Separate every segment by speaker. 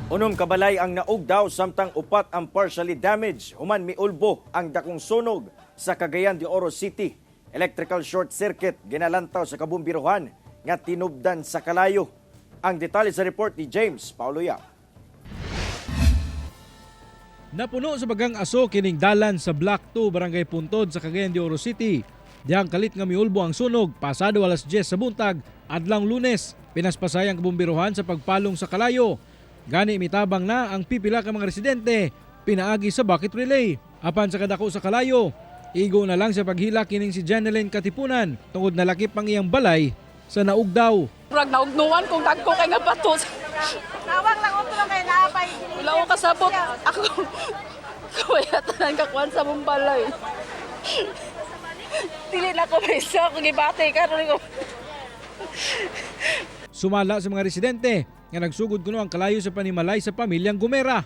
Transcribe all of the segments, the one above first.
Speaker 1: Unom kabalay ang naugdaw samtang upat ang partially damaged human miulbo ang dakong sunog sa Cagayan de Oro City. Electrical short circuit ginalantaw sa kabumbiruhan nga tinubdan sa kalayo. Ang detalye sa report ni James Paulo Yap.
Speaker 2: Napuno sa bagang aso kining dalan sa Block 2, Barangay Puntod sa Cagayan de Oro City. Dihang kalit nga miulbo ang sunog pasado alas 10 sa buntag adlawng Lunes. Pinaspasay ang kabumbiruhan sa pagpalong sa kalayo. Gani mitabang na ang pipila ka mga residente pinaagi sa bucket relay. Apan sa kadako sa kalayo, igo na lang sa paghila kining si Janeline Katipunan tungod nalakip ang iyang balay sa naugdaw.
Speaker 3: Murag naugnuan kung dagko kay nga bato.
Speaker 4: Tawag lang otro kay naapay.
Speaker 3: Wala ko kasabot. Ako kaya tanan kakuan sa mong balay. Dili na ko may isa kung gibati karon ko.
Speaker 2: Sumala sa mga residente nga nagsugod kuno ang kalayo sa panimalay sa pamilyang Gumera.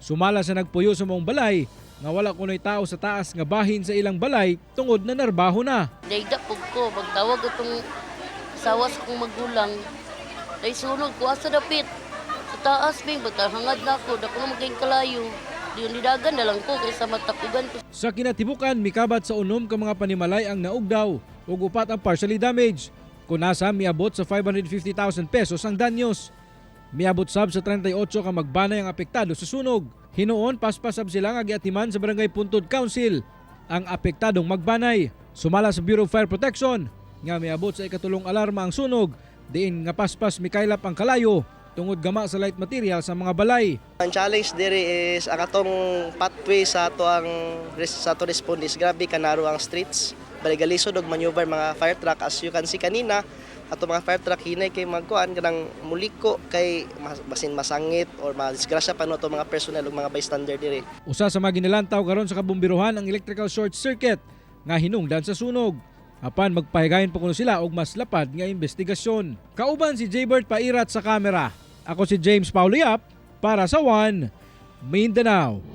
Speaker 2: Sumala sa nagpuyo sa maong balay nga wala kuno'y tao sa taas nga bahin sa ilang balay tungod na narbaho na.
Speaker 5: Dayda pug ko, magtawag itong asawa sa kong magulang. Day sunog ko, asa dapit. Sa taas, bing, hangad na ako, dako na maging kalayo. Di nidagan na lang ko, kaysa matapugan ko.
Speaker 2: Sa kinatibukan, mikabat sa unom ka mga panimalay ang naugdaw ug upat ang partially damaged. Kunasa miabot sa 550,000 pesos ang danyos. Miabot sab sa 38 ka magbanay ang apektado sa sunog. Hinuon paspasab sila nga giatiman sa Barangay Puntod Council ang apektadong magbanay. Sumala sa Bureau of Fire Protection nga miabot sa ikatulong alarma ang sunog diin nga paspas mikaylap ang kalayo tungod gama sa light material sa mga balay.
Speaker 6: Ang challenge diri is ang atong pathway sa ato respond is grabe ka-narrow ang streets. Bali galisod og maneuver mga fire truck. As you can see kanina, ato mga fire truck hinay kay magkuan, kanang muliko kay basin masangit or madisgrasya pa no ato mga personnel ug mga bystander diri.
Speaker 2: Usa sa mga ginilantaw karon sa kabumbiruhan ang electrical short circuit nga hinungdan sa sunog. Apan magpahigayon pa kuno sila og mas lapad nga investigasyon. Kauban si Jaybert Pairat sa kamera. Ako si James Paulo Yap para sa One Mindanao.